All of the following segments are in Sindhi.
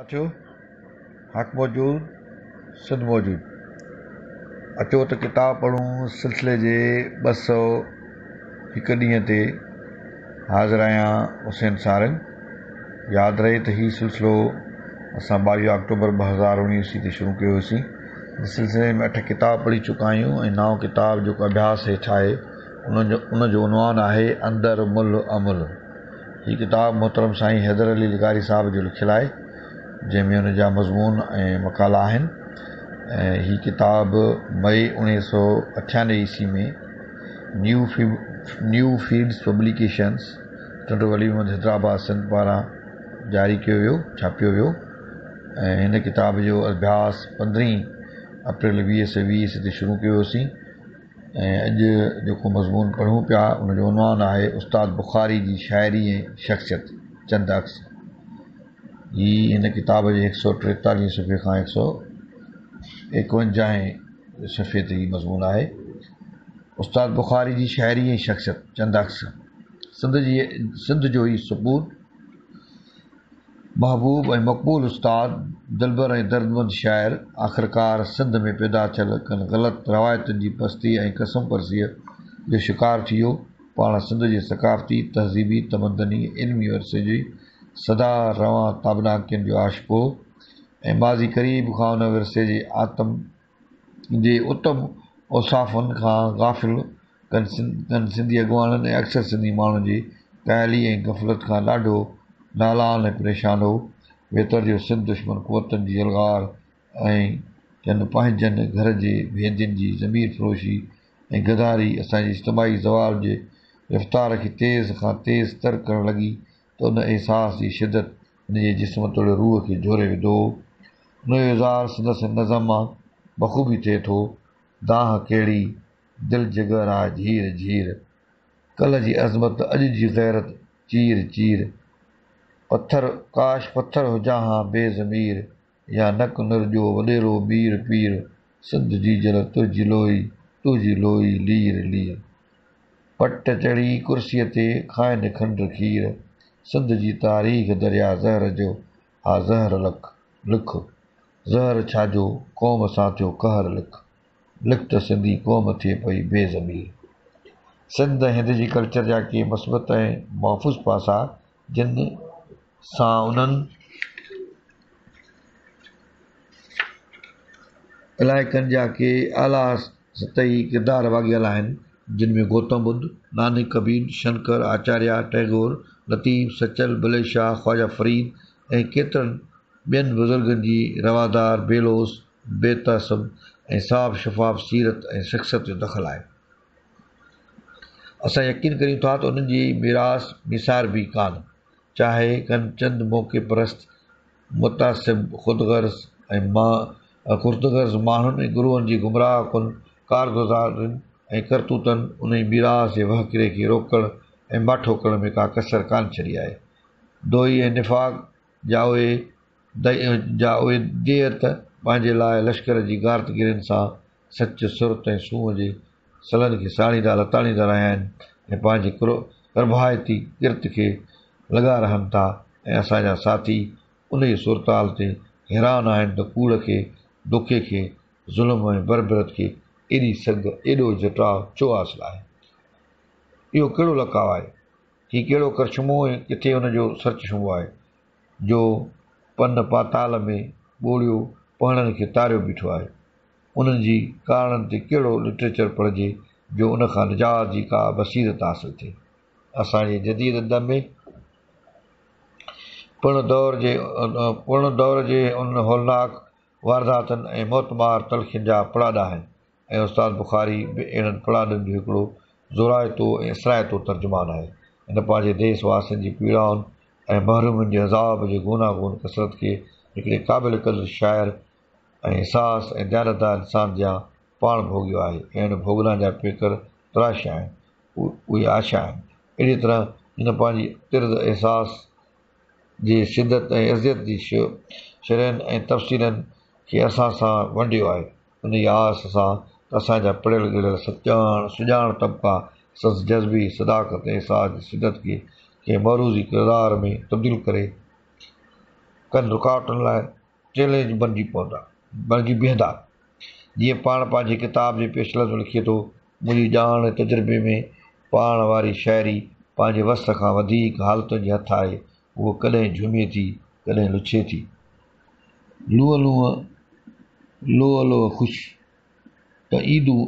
ساٿيو! حق موجود سنڌ موجود اچو ته ڪتاب پڙهون سلسلي جي 201 ڏينهن تي حاضر آهيان حسين سارنگ ياد رهي ته هي سلسلو اسان 22 آڪٽوبر 2019 عيسوي تي شروع ڪيو هيوسين هن سلسلي ۾ اٺ ڪتاب پڙهي چڪا آهيون ۽ نائون ڪتاب جيڪو اڀياس هيٺ آهي ان جو عنوان آهي اندر ملهه املهه هي ڪتاب محترم سائين حيدر علي لغاري صاحب جو لکيل آهي، جنهن ۾ ان جا مضمون ۽ مقالا آهن ۽ هي ڪتاب مئي 1998 عيسوي ۾ new new fields publications Tando Wali Muhammad Hyderabad Sindh پاران جاري ڪيو ويو ڇاپيو ويو ۽ هن ڪتاب جو اڀياس پندرهين اپريل 2020 عيسوي تي شروع ڪيو هوسين. ۽ اڄ جيڪو مضمون پڙهون پيا ان جو عنوان آهي استاد بخاري جي شاعري ۽ شخصيت چند عڪس. هي هن ڪتاب جي هڪ سؤ ٽيتاليهه صفحي کان هڪ سؤ ايڪونجاهين صفحي تي هي مضمون آهي. استاد بخاري جي شاعري ۽ شخصيت چند عڪس. سنڌ جي سنڌ جو هي سپوت محبوب ۽ مقبول استاد، دلبر ۽ دردمند شاعر، آخرڪار سنڌ ۾ پيدا ٿيل ڪن غلط روايتن جي پستيء ۽ ڪسمپرسيء جو شڪار ٿي ويو. پاڻ سنڌ جي ثقافتي، تهذيبي، تمدني ۽ علمي ورثي جي سدا روان تابناڪين جو عاشق هو ۽ ماضي قريب کان ان ورثي جي آتم جي اتم اوصافن کان غافل ڪن سنڌي اڳواڻن ۽ اڪثر سنڌي ماڻهن جي ڪاهلي ۽ غفلت کان ڏاڍو نالان ۽ پريشان هو. ويتر جو سنڌ دشمن قوتن جي يلغار ۽ ڪن پنهنجن گهر جي ڀينڌين جي ضمير فروشي ۽ غداري اسان جي اجتماعي زوال جي رفتار کي تيز کان تيز تر ڪرڻ لڳي ته ان احساس جي شدت هن جي جسم توڙي روح کي جهوري وڌو هو. ان جو اظهار سندس هن نظم مان بخوبي ٿئي ٿو. دانهن ڪهڙي، دل جگر آ جهير جهير. ڪلهه جي عظمت اڄ جي غيرت چير چير. پٿر ڪاش پٿر هجان ها بي ضمير يا نڪ نرڄو وڏيرو مير پير. سنڌ جيجل تنهنجي لوئي، تنهنجي لوئي لير لير. پٽ چڙهي ڪرسيء تي کائن کنڊ کير. سنڌ جي تاريخ دريا زهر جو آ زهر لک لک. زهر ڇا جو قوم سان ٿيو قهر لک لک ته سنڌي قوم ٿئي پئي بي ضمير. سنڌ ۽ هند جي ڪلچر جا ڪي مثبت ۽ محفوظ پاسا جن سان انهن علائقن جا ڪي اعليٰ سطحي ڪردار واڳيل آهن، جن ۾ گوتم ٻڌ، نانڪ ڪبير، شنڪر، آچاريا، ٽئگور، لطيف، سچل، بلي شاهه، خواجه فريد ۽ ڪيترن ٻين بزرگن جي روادار، بي لوث، بي تعصب ۽ صاف شفاف سيرت ۽ شخصيت جو دخل آهي. اسان يقين ڪريون ٿا ته انهن جي ميراث ميساربي ڪانه، چاهي ڪن چند موقعي پرست، متعصب، خود غرض ۽ خود غرض ماڻهن ۽ گروهن جي گمراهه ڪن ڪارگذارين ۽ ڪرتوتن انهي ميراث جي وهڪري کي روڪڻ ۽ ماٺو ڪرڻ ۾ ڪا ڪسر ڪانه ڇڏي آهي. دوئي ۽ نفاق جا اهي جا اهي ديت پنهنجي لاء لشڪر جي غارتگيرين سان سچ، سرت ۽ سونهن جي سلن کي ساڙيندا لتاڙيندا رهيا آهن ۽ پنهنجي ڪرڀائتي ڪرت کي لڳا رهن ٿا ۽ اسان جا ساٿي انهيء صورتحال تي حيران آهن ته ڪوڙ کي، دوکي کي، ظلم ۽ بربريت کي ايڏي سگهه، ايڏو جٽاء ڇو حاصل آهي؟ اهو ڪهڙو لقاء آهي؟ هي ڪهڙو ڪرشمو ۽ ڪٿي ان جو سرچشمو آهي، جو پن پاتال ۾ ٻوڙيو پهڻن کي تاريو بيٺو آهي؟ انهن جي ڪارڻن تي ڪهڙو لٽريچر پڙهجي جو ان کان نجات جي ڪا بصيرت حاصل ٿئي؟ اسان جي جديد ادب ۾ پڻ دور جي پڻ دور جي انهن هولناڪ وارداتن ۽ موتمار تلخين جا پڙاڏا آهن ۽ استاد بخاري به اهڙن پڙاڏن جو هڪڙو زورائتو ۽ اثرائتو ترجمان آهي. هن پنهنجي ديس واسين جي پيڙائن ۽ محرومين جي عذاب جي گوناگون ڪثرت کي هڪڙي قابل قدر شاعر ۽ حساس ۽ ديانتدار انسان جيان پاڻ ڀوڳيو آهي ۽ ان ڀوڳنا جا پيڪر تراشيا آهن، اهي آڇيا آهن. اهڙيء طرح هن پنهنجي طرز احساس جي شدت ۽ اذيت جي شرحن ۽ تفصيلن کي اسان سان ونڊيو آهي. انهيء آس سان ته اسان جا پڙهيل ڳڙهيل سڄاڻ طبقا سندس جذبي، صداقت ۽ احساس جي شدت کي ڪنهن معروضي ڪردار ۾ تبديل ڪري ڪن رڪاوٽن لاء چئلينج بڻجي پوندا بڻجي بيهندا. جيئن پاڻ پنهنجي ڪتاب جي پيش لفظ ۾ لکي ٿو، منهنجي ڄاڻ ۽ تجربي ۾ پاڻ واري شاعري پنهنجي وس کان وڌيڪ حالتن جي هٿ آهي، هوء ڪڏهن جهومي ٿي، ڪڏهن لڇي ٿي. لونء لونء لوء لوء خوش ته عيدون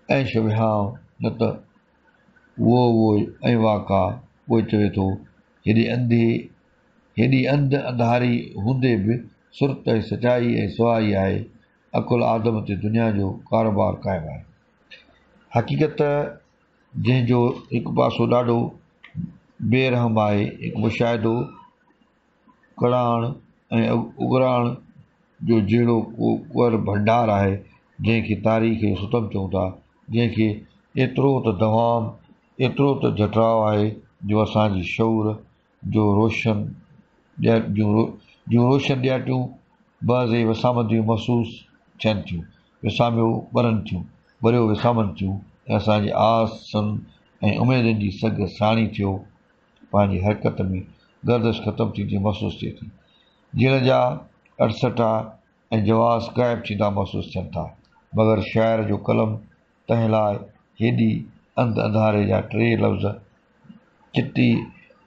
عيش وهانء نه ته ووء ووء ۽ واڪا. پوء چوي ٿو، هيڏي انڌي هيڏي انڌ انڌاري هوندي به سرت ۽ سچائي ۽ سهائي آهي. عقل آدم تي دنيا جو ڪاروبار قائم آهي. حقيقت جنهن جو هڪ پاسو ڏاڍو بي رحم آهي، هڪ مشاهدو ڪڙاڻ ۽ اڳراڻ جو جهڙو ڪو ڪر ڀنڊار آهي، جنهن کي تاريخ جو ستم چئون ٿا، جنهن کي ايترو ته دوام، ايترو ته جٽراء آهي جو اسان جي شعور جو روشن جون روشن ڏياٽيون بعضي وسامنديون محسوس ٿين ٿيون، وساميو ٻرن ٿيون، ٻريو وسامن ٿيون ۽ اسان جي آسن ۽ اميدن جي سگهه ساڻي ٿيو پنهنجي حرڪت ۾ گردش ختم ٿيندي محسوس ٿئي ٿي. جيئڻ جا اٺسٺا ۽ جواز غائب ٿيندا محسوس ٿين ٿا. مگر شاعر جو قلم تنهن لاء هيڏي انڌ انڌاري جا ٽي لفظ چٽي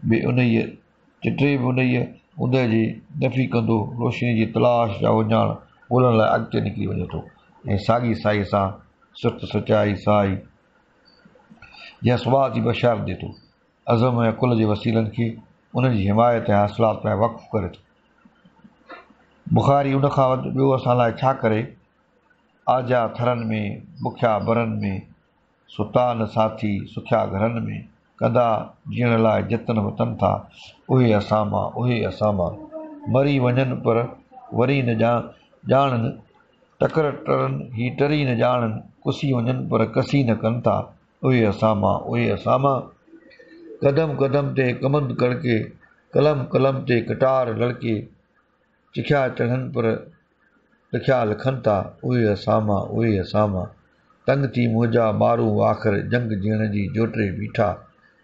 به انهيء چٽي به انهيء اوندهه جي نفي ڪندو روشنيء جي تلاش جا اهڃاڻ ڳولڻ لاء اڳتي نڪري وڃي ٿو ۽ ساڳي سائيء سان سرت سچائي سهائي جي اثبات جي بشارت ڏئي ٿو. عزم ۽ عقل جي وسيلن کي انهن جي حمايت ۽ حاصلات لاء وقف ڪري ٿو. بخاري ان کان وڌ ٻيو اسان لاء ڇا ڪري؟ آجا ٿرن ۾، بکيا برن ۾، ستا نه ساٿي، سکيا گهرن ۾، ڪندا جيئڻ لاء جتن وتن ٿا، اهي اسان مان، اهي اسان مان. مري وڃن پر وري نه ڄاڻن، ٽڪر ٽرن هي ٽري نه ڄاڻن، ڪسي وڃن پر ڪسي نه ڪن ٿا، اهي اسان مان، اهي اسان مان. قدم قدم تي ڪمند ڪڙڪي، قلم قلم تي ڪٽار لڙڪي، چکيا چڙهن پر لکيا لکن ٿا، اهي اسان مان، اهي اسان مان. تنگ ٿي منهنجا مارون آخر جنگ جيئڻ جي جوٽي بيٺا،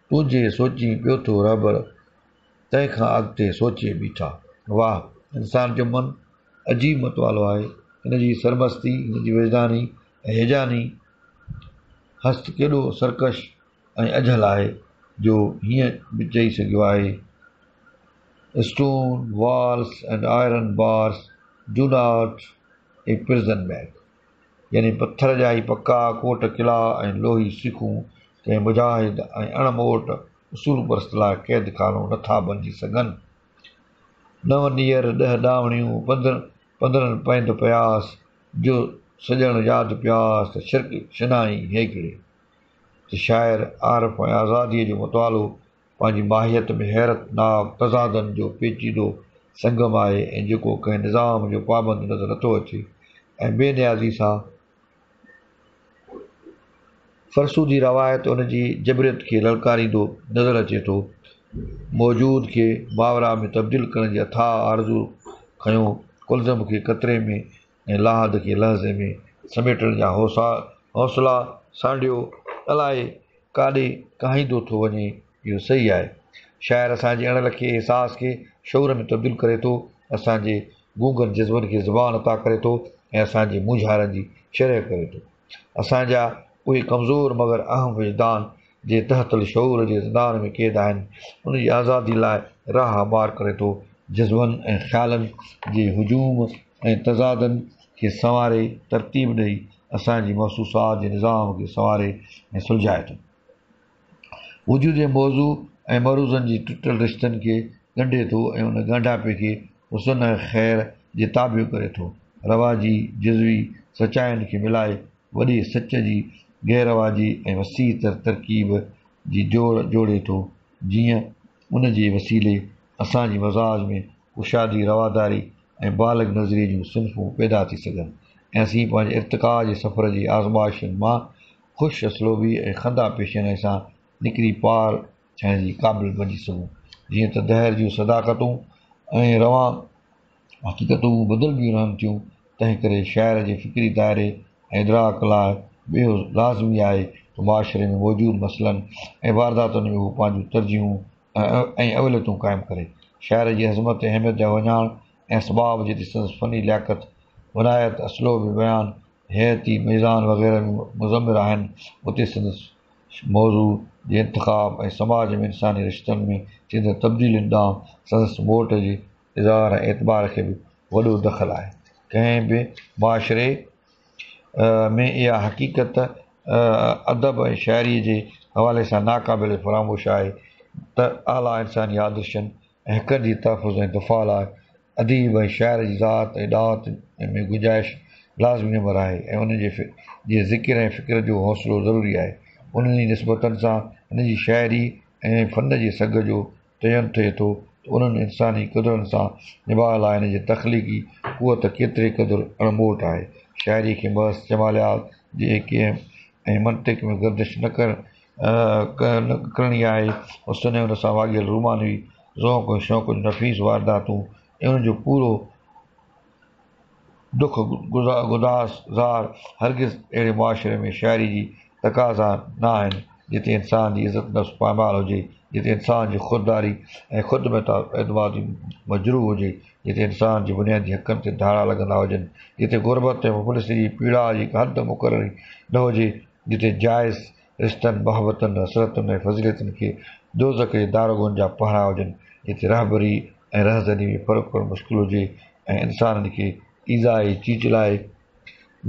تون جي سوچين پيو ٿو رهبر، تنهن کان اڳتي سوچي بيٺا. واهه! انسان جو من عجيب متوالو آهي. هن جي سرمستي، هن جي وجداني ۽ هيجاني هست ڪيڏو سرڪش ۽ اجهل آهي جو هيئن به چئي سگهيو آهي، Stone walls and iron bars do not a prison make يعني پٿر جا هي پڪا ڪوٽ قلعا ۽ لوهي سيخون ڪنهن مجاهد ۽ اڻ موٽ اصول پرست لاء قيد خانو نٿا بنجي سگهن. نو نيئر ڏهه ڏانوڻيون پندرهن پيند پياس جو سڄڻ ياد پياس ته شرڪ شنائي هيڪڙي. ته شاعر عارف ۽ آزاديء جو مطالعو پنهنجي ماهيت ۾ حيرت ناڪ تضادن جو پيچيدو سنگم آهي ۽ جيڪو ڪنهن نظام جو پابند نظر نٿو اچي ۽ بي نيازي سان فرسودي روايت ان جي جبريت کي للڪاريندو نظر اچي ٿو. موجود کي ماورا ۾ تبديل ڪرڻ جي اٿاهه آرزو کنيو قلزم کي قطري ۾ ۽ لاحد کي لحظي ۾ سميٽڻ جا حوصلا سانڍيو الائي ڪاڏي ڪاهيندو ٿو وڃي اهو صحيح آهي. شاعر اسان جي اڻ لکي احساس کي شعور ۾ تبديل ڪري ٿو، اسان جي گونگن جذبن کي زبان عطا ڪري ٿو ۽ اسان جي مونجهارن جي شرح ڪري ٿو. اسان جا اهي ڪمزور مگر اهم وجدان جي تحت الشعور جي زندان ۾ قيد آهن، ان جي آزادي لاء راهه هموار ڪري ٿو. جذبن ۽ خيالن جي هجوم ۽ تضادن کي سنواري، ترتيب ڏئي، اسان جي محسوسات جي نظام کي سنواري ۽ سلجهائي ٿو. وجود جي موضوع ۽ معروضن جي ٽٽل رشتن کي ڳنڍي ٿو ۽ ان ڳانڍاپي کي حسن ۽ خير جي تابع ڪري ٿو. رواجي، جزوي سچاين کي ملائي وڏي سچ جي غير رواجي ۽ وسيع تر ترڪيب جي جوڙ جوڙي ٿو، جيئن ان جي وسيلي اسان جي مزاج ۾ ڪشادي، رواداري ۽ بالغ نظريي جون صنفون پيدا ٿي سگهن ۽ اسين پنهنجي ارتقاء جي سفر جي آزمائشن مان خوش اسلوبي ۽ خنده پيشانيء سان نڪري پار ٿيڻ جي قابل بنجي سگهون. جيئن ته دهر جون صداقتون ۽ روان حقيقتون بدلبيون رهن ٿيون، تنهن ڪري شاعر جي فڪري دائري ۽ ادراڪ لاء به اهو لازمي آهي ته معاشري ۾ موجود مسئلن ۽ وارداتن ۾ هو پنهنجون ترجيحون ۽ اوليتون قائم ڪري. شاعر جي عظمت ۽ اهميت جا اهڃاڻ ۽ اسباب جتي سندس فني لياقت، عنايت، اسلوب بيان، هيئتي ميزان وغيره ۾ مضمر آهن، اتي سندس موضوع جي انتخاب ۽ سماج ۾ انساني رشتن ۾ ٿيندڙ تبديلين ڏانهن سندس موٽ جي اظهار ۽ اعتبار کي به وڏو دخل آهي. ڪنهن به معاشري ۾ اها حقيقت ادب ۽ شاعريء جي حوالي سان ناقابل فراموش آهي ته اعليٰ انساني آدرشن ۽ حقن جي تحفظ ۽ دفاع لاء اديب ۽ شاعر جي ذات ۽ ڏات ۾ گنجائش لازمي امر آهي ۽ انهن جي ذڪر ۽ فڪر جو حوصلو ضروري آهي. انهن ئي نسبتن سان هن جي شاعري ۽ فن جي سگهه جو تعين ٿئي ٿو ته انهن انساني قدرن سان نڀاء لاء هن جي تخليقي قوت ڪيتري قدر اڻموٽ آهي. شاعريء کي محض جماليات جي ڪنهن ۽ منطق ۾ گردش نه ڪرڻي آهي. حسن ۽ ان سان واڳيل رومانوي ذوق ۽ شوق جون نفيس وارداتون ۽ انهن جو پورو دک گداز زار هرگز اهڙي معاشري ۾ شاعري جي تقاضا نه آهن، جتي انسان جي عزت نفس پائمال هجي، جتي انسان جي خودداري ۽ خود اعتمادي مجروح هجي، جتي انسان جي بنيادي حقن تي ڌاڙا لڳندا هجن، جتي غربت ۽ مفلسي جي پيڙاء جي حد مقرر ئي نه هجي، جتي جائز رشتن، محبتن، حسرتن ۽ فضيلتن کي دوزخ جي داروغن جا پهرا هجن، جتي رهبري ۽ رهزني ۾ فرق ڪرڻ مشڪل هجي ۽ انسانن کي ايذائي چيچلائي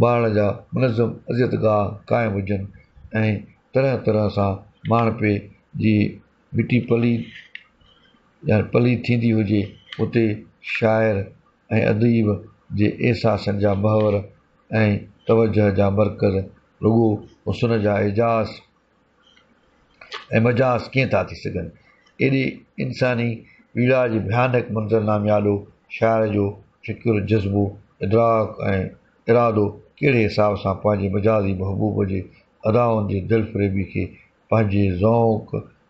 مارڻ جا منظم اذيت گاهه قائم هجن ۽ طرح طرح سان ماڻهپي جي مٽي پليت يا پليت ٿيندي هجي، اتي شاعر ۽ اديب جي احساسن جا محور ۽ توجهه جا مرڪز رڳو حسن جا اعجاز ۽ مجاز ڪيئن ٿا ٿي سگهن؟ ايڏي انساني پيڙا جي ڀيانڪ منظرنامي آڏو شاعر جو فڪر، جذبو، ادراڪ ۽ ارادو ڪهڙي حساب سان پنهنجي مجازي محبوب جي ادائن جي دلفريبي کي پنهنجي ذوق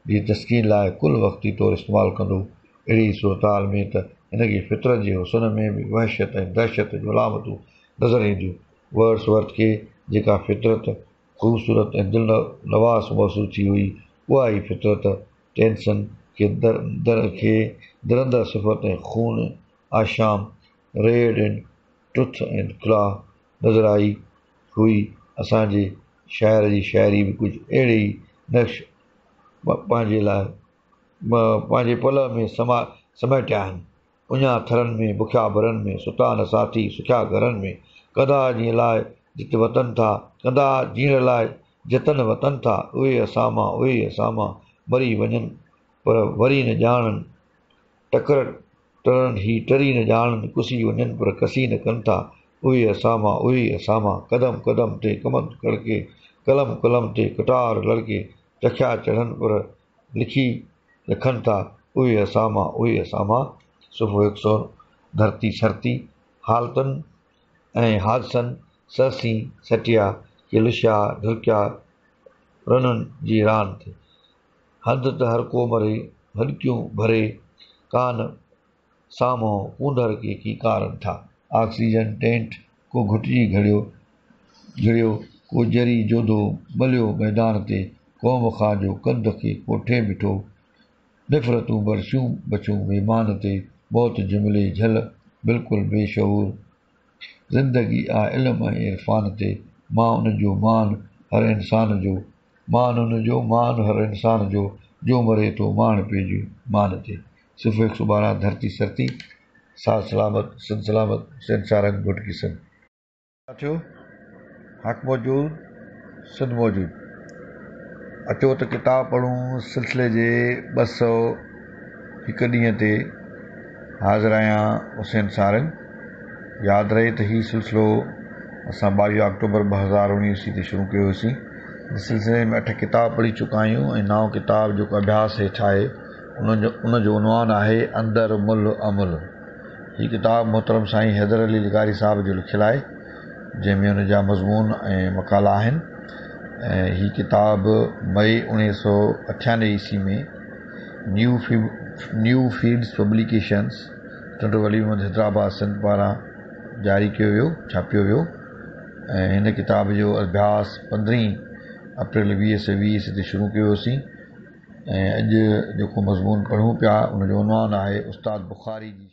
جي تسڪين لاء ڪل وقتي طور استعمال ڪندو؟ اهڙي صورتحال ۾ ته هن کي فطرت جي حسن ۾ به وحشت ۽ دهشت جون علامتون نظر اينديون. ورڊس ورٿ کي جيڪا فطرت خوبصورت ۽ دل نواز محسوس ٿي هئي، اها ئي فطرت ٽينسن کي کي درنده صفت ۽ خون آشام، Red in Tooth and Claw، نظر آئي هئي. اسان جي شاعر جي شاعري به ڪجهه اهڙي ئي نقش پنهنجي لاء پنهنجي پلئه ۾ سميٽيا آهن. اڃا ٿرن ۾، بکيا برن ۾، ستا نه ساٿي، سکيا گهرن ۾، ڪندا جيئن لاء جت وتن ٿا، ڪندا جيئڻ لاء جتن وتن ٿا، اهي اسان مان، اهي اسان مان، مري وڃن پر وري نه ڄاڻن، ٽڪر ٽرن هي ٽري نه ڄاڻن، ڪسي وڃن پر ڪسي نه ڪن ٿا، اهي اسان مان، اهي اسان مان، قدم قدم تي ڪمند ڪڙڪي، قلم قلم تي ڪٽار لڙڪي، چکيا چڙهن پر لکي لکن ٿا، اهي اساما، اهي اساما، صفحو هڪ سو ڌرتي سرتي، حالتن ۽ حادثن سهسين سٽيا، ڪي لشيا ڍرڪيا رنن جي راند تي. هنڌ ته هر ڪو مري، هڏڪيون ڀري، ڪان سامهون ڪونڌر ڪي کيڪارن ٿا. آڪسيجن ٽينٽ ڪو گهٽجي گهڙيو گهڙيو، ڪو جري جوڌو مليو ميدان تي، قوم کان جو ڪنڌ کي ڪوٺي بيٺو، نفرتون برسيون بڇون بيمان تي، موت جملي جهل بلڪل بي شعور، زندگي آ علم ۽ عرفان تي، مان ان جو مان هر انسان جو، مان ان جو مان هر انسان جو، جو مري ٿو ماڻهپي جي مان تي. صفحو هڪ سؤ 12 ڌرتي سرتي، ساٿ سلامت، سنڌ سلامت، سنڌ سارنگ گهوٽڪي سنڌ. ساٿيو حق موجود سنڌ موجود اچو ته ڪتاب پڙهون سلسلي جي 201 ڏينهن تي حاضر آهيان حسين سارنگ ياد رهي ته هي سلسلو اسان 22 آڪٽوبر 2019 عيسوي تي شروع ڪيو هيوسين هن سلسلي ۾ اٺ ڪتاب پڙهي چڪا آهيون ۽ نائون ڪتاب جيڪو اڀياس هيٺ آهي ان جو ان جو عنوان آهي اندر ملهه املهه. هي ڪتاب محترم سائين حيدر علي لغاري صاحب جو لکيل آهي، جنهن ۾ ان جا مضمون ۽ مقالا آهن ۽ هي ڪتاب مئي 1998 عيسوي ۾ new new fields publications Tando Wali Muhammad Hyderabad Sindh پاران جاري ڪيو ويو ڇاپيو ويو ۽ هن ڪتاب جو اڀياس پندرهين اپريل 2020 عيسوي تي شروع ڪيو هوسين. ۽ اڄ جيڪو مضمون پڙهون پيا ان جو عنوان آهي استاد بخاري جي.